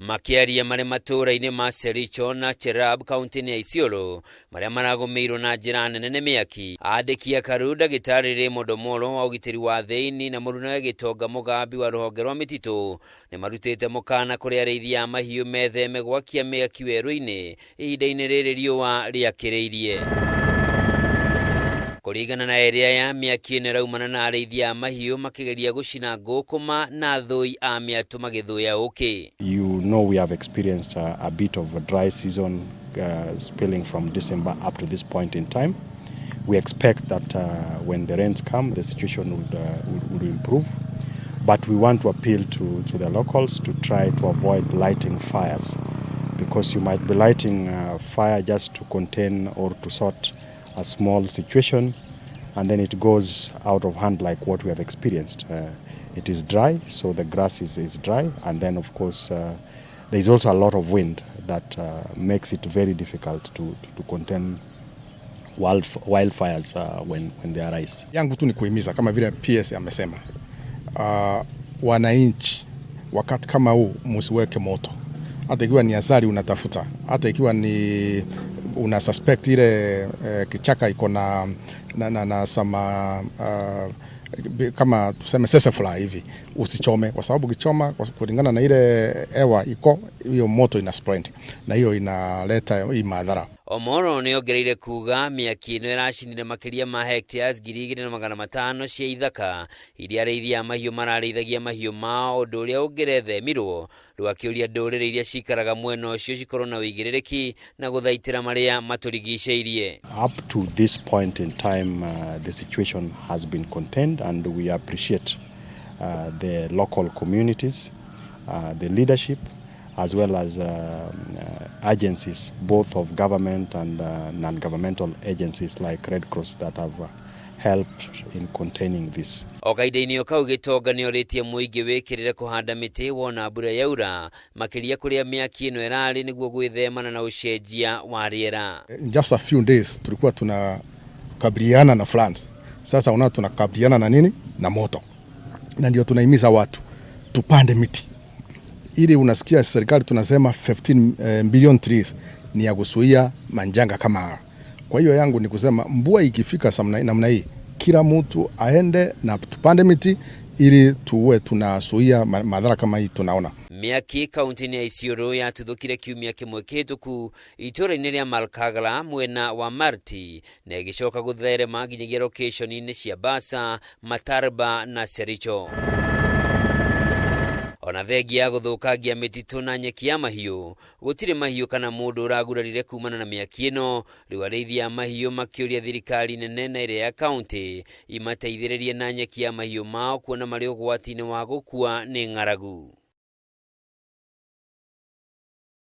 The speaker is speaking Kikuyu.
Makĩaria marĩ matũũra-inĩ ma Sericho na Cherab kaunti-inĩ ya Isiolo marĩa maragũmĩirwo na njĩra nene nĩ mĩaki, andĩki a Karu Ndagĩtarĩ Raymond Omolo wa ũgitĩri wa thĩinĩ na mũrunawe Gĩtonga Mũgambi wa rũhonge rwa mĩtitũ nĩ marutĩte mũkana kũrĩ arĩithi a mahiũ metheme gwakia mĩaki werũ-inĩ ihinda-inĩ rĩrĩ riũa rĩakĩrĩirie. Kũringana na erĩ aya, mĩaki ĩno ĩraumana na arĩithi a mahiũ makĩgeria gũcina ngũkũma na athũi a mĩatũ magĩthũya ũkĩ. You know we have experienced a bit of a dry season spilling from December up to this point in time. We expect that when the rains come, the situation would improve. But we want to appeal to the locals to try to avoid lighting fires, because you might be lighting a fire just to contain or to sort a small situation, and then it goes out of hand like what we have experienced. It is dry, so the grass is dry, and then of course there is also a lot of wind that makes it very difficult to contain wildfires when they arise. Yangu tu ni kuhimiza kama vile PS amesema, wananchi wakati kama huu musiweke moto, hata ikiwa ni asali unatafuta, hata ikiwa ni una suspect ile kichaka iko na sama kama tuseme sesefla hivi, usichome, kwa sababu ukichoma kulingana na ile hewa iko, hiyo moto ina spread na hiyo inaleta hii madhara. Omolo nĩ ongereire kuga mĩaki ĩno ĩracinire makĩria ma hectares 2,500 cia ithaka iria arĩithi a mahiũ mararĩithagia mahiũ mao, ũndũ ũrĩa ũngĩrethemirwo. Rĩu akĩũria ndũrĩrĩ iria cikaraga mwena ũcio cikorwo na ũigĩrĩrĩki na gũthaitĩra marĩa matũrigicĩirie. Up to this point in time, the situation has been contained, and we appreciate the local communities, the leadership, as well as agencies, both of government and non-governmental agencies like Red Cross that have helped in containing this. O kahinda-inĩ o kau, Gĩtonga nĩ orĩtie mũingĩ wĩkĩrĩre kũhanda mĩtĩ wona mbura yaura, makĩria kũrĩa mĩaki ĩno ĩrarĩ, nĩguo gwĩthemana na ũcenjia wa rĩera. In just a few days tulikuwa tunakabiliana na floods. Sasa unaona tunakabiliana na nini? Na moto. Na ndio tunahimiza watu tupande miti, ili unasikia serikali tunasema 15 billion trees ni ya kuzuia manjanga kama haya. Kwa hiyo yangu ni kusema mvua ikifika namna hii, kila mtu aende na tupande miti ili tuwe tunazuia madhara kama hii tunaona. Mĩaki kaunti-inĩ ya Isiolo yatuthũkire kiumia kĩmwe kĩhĩtũku itũũra-inĩ rĩa Malkagla mwena wa Marti na ĩgĩcoka gũtherema nginyagia location-inĩ cia Basa, Matarba na Sericho. Ona thengia ya gũthũkangia mĩtitũ na nyeki ya mahiũ, gũtirĩ mahiũ kana mũndũ ũragurarire kumana na mĩaki ĩno. Rĩu arĩithi a mahiũ makĩũria thirikari nene na ĩrĩa ya kaunti imateithĩrĩrie na nyeki ya mahiũ mao, kuona marĩ ũgwati-inĩ wa gũkua nĩ ng'aragu.